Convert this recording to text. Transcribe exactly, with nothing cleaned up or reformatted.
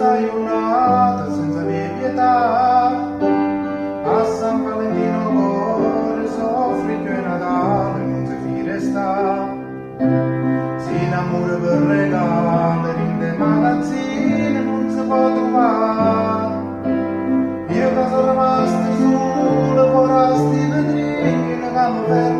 Sta jurnata senza avè pietà, a San Valentino cori soffri, cchiù è Natale nun si fì restà. Si n'amuri pi regali dintra i magazzini nun si pò truvà. Io ca so' rimastu sulu fora sti vitrini ca mi ferma